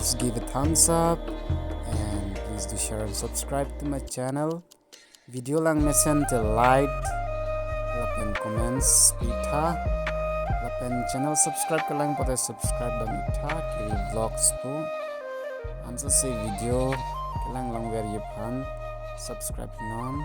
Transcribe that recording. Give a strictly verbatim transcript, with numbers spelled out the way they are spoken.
Please give a thumbs up and please do share and subscribe to my channel. Video lang mesen te like lapen comments pitha, lapen channel subscribe kelang pote subscribe dam itha, Kiri Vlogs pu. Ansose video kelang longver aphan subscribe non.